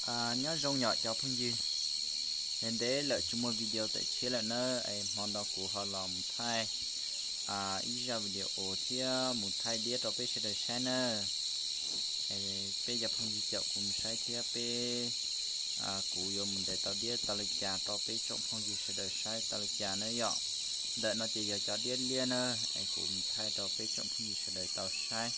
Nyob zoo yom cov phooj ywg, ntev lawm tsis muaj video tawm tshiab lawm na, es hmo no kuv ho los mus thaij ib zaj video thiab mus thaij diab rau peb sawv daws saib na. Peb cov phooj ywg caum kuv mus saib thiab peb, kuv yuav mus ntes tau diab tau li cas rau peb tsoom phooj ywg sawv daws saib tau li cas na yom. Ntawm no ces yog cov diab liab na, es kuv mus thaij rau peb tsoom phooj ywg sawv daws tau saib.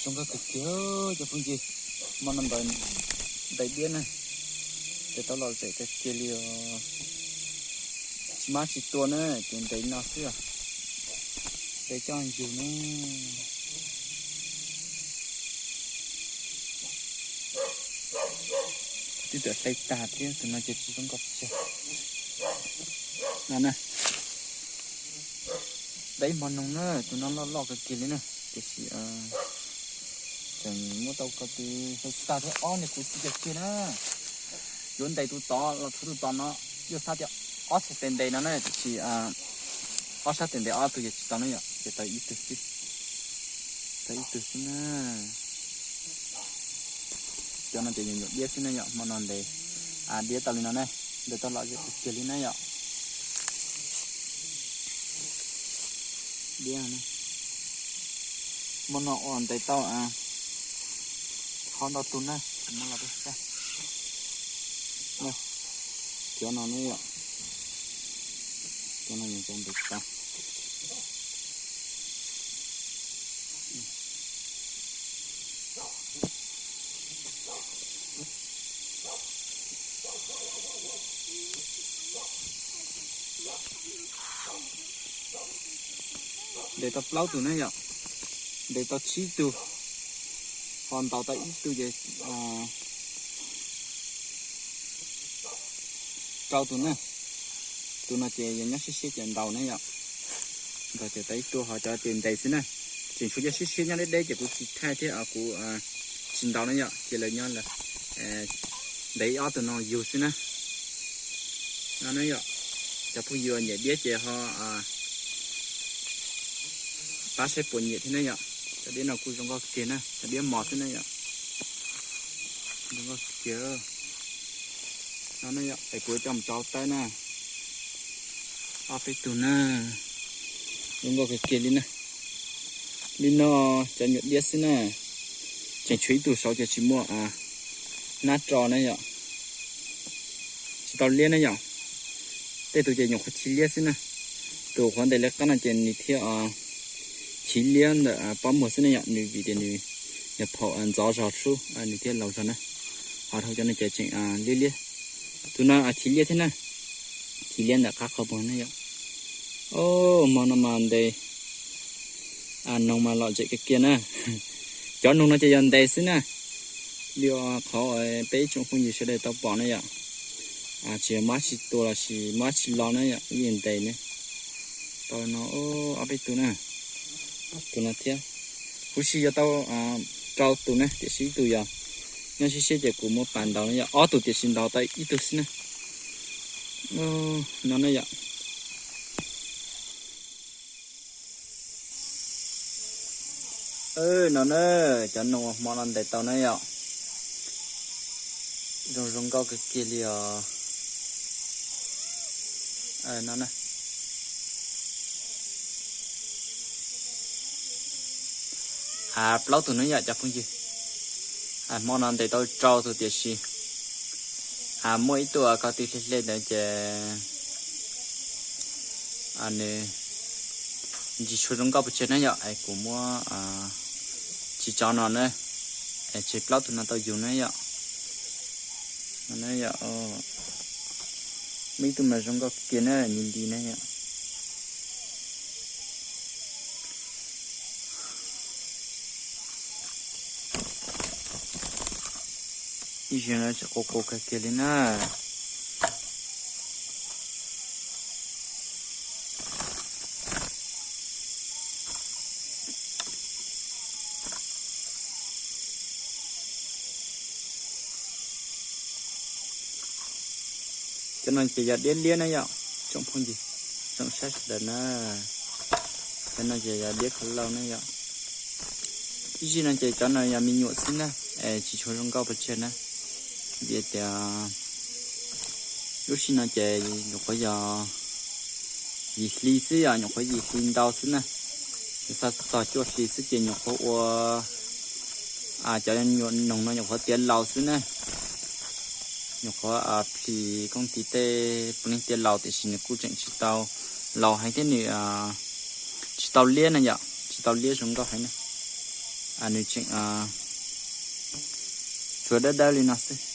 Zoo nkauj kawg kiag cov phooj ywg, hmo no ntev diab na, ces tau lom zem kawg kiag li os. Tsis mab tsis tua na, ces ntev no xwb os. Ntev coj yug na. Twb tawm hle tag thiab, tus no ces tsis zoo nkauj pes tsawg no na. Ntev hmo noog na, tus no loj loj kawg kiag li na, tiam sis tseem muab tau ko tw hle tag thiab, ob niag kuv txiv cog kiag na. Yuav ntes tus tod los thuav tus tod no, yuav xav tias ob sab tes ntes no na, tiam sis ob sab tes ntes ob tug ces tsis tau na yom, ces tau ib tug xwb. Tau ib tug xwb na. Cov no ces nyuam nyuam diab xwb na yom, hmo no ntes diab tau li no na, ntes tau lom zem kiag li na yom. Diab, hmo no ua ntes tau qhov ntau tus na, kuv muab los rau sab. Cov no ne yom, cov no yog cov ntes tau. Ntes tau plaub tug na yom, ntes tau tsib tug, ho ntaus tau ib tug ces rau tus na. Tus no ces yog nyob siab siab ces ntaus na yom. Ntaus ces tau ib tug, ho cov ces ntes xwb na. Tseem tshuav cov siab siab nyob deb deb ces kuv tsis thaij thiab, kuv tsis ntaus na yom, ces lawv nyob lawv ntes ib ob tug no yug xwb na. No na yom, cov phooj ywg nyiam diab ces ho pab saib puas nyiam thiab na yom. Cov diab no kuj zoo nkauj kiag na, cov diab mos xwb na yom. Zoo nkauj kiag. No na yom, es kuv coj mus rau tawb na. Ob peb tug na, zoo nkauj kiag kiag li na. Li no cov nyuam diab xwb na. Tseem tshuav ib tug saud ces tsis muaj hnab tso na yom. Tsis tau liab na yom. Tej tus ces nyuam qhuav chiv liab xwb na. Tus qhuav ntes liab qab no ces nws thiaj chiv liab ntawm pob muag xwb na yom, nws vim tias nws yog phaum ntxov zog sub nws thiaj laus zog na. Ho dhau cov no ces tseem liab liab. Tus no chiv liab thiab na, chiv liab ntawm qab qhov muag na yom. Hmo no mas ntes noog mas lom zem kiag kiag na. Cov noog no ces yog ntes xwb na. Li qhov peb ib tsoom phooj ywg sawv daws tau pom na yom, tsis yog mab tsis tua los sis mab tsis lo na yom, yeej ntes ne. Tau no ob peb tus na, tus no thiab. Huv si yuav tau rau tus na, tiam sis ib tug yog nyob siab siab ces kuv muab pas ntaus na yom, ob tug tiam sis ntaus tau ib tug xwb na. No na yom. No na, cov noog hmo no ntes tau na yom. Zoo zoo nkauj kawg kiag li os. No na, plaub tug na yom cov phooj ywg. Hmo no ntes tau rau tus tiam sis muaj ib tug ko tw hle hle ntawd ces nws tsis tshua zoo nkauj pes tsawg na yom, es kuv muab tsis tso no na, es tseg plaub tug no tau yug na yom. Muaj ib tug mas zoo nkauj kiag na, nti nti na yom. Ib zaug no tseem qus qus kawg kiag li na. Cov no ces yog diab liab na yom, tsoom phooj ywg. Zoo sab sawv daws na, cov no ces yog diab khaub lauj na yom. Ib zig no ces cov no yog me nyuam xwb na, es tsis tshua zoo nkauj pes tsawg na. Vim tias lub sij no ces nyuam qhuav yog yim hli xwb, yog nyuam qhuav yim hli ntau xwb na. Xa txog cuaj hli xwb ces nyuam qhuav ua, cov nyuam noog no nyuam qhuav tiav laus xwb na. Nyuam qhuav phim kooj tis tej puav leej tiav laus tiam sis nws kuj tseem tsis tau laus heev thiab nws tsis tau liab na yom, tsis tau liab zoo nkauj heev na. Nws tseem tshuav dawb dawb li no xwb.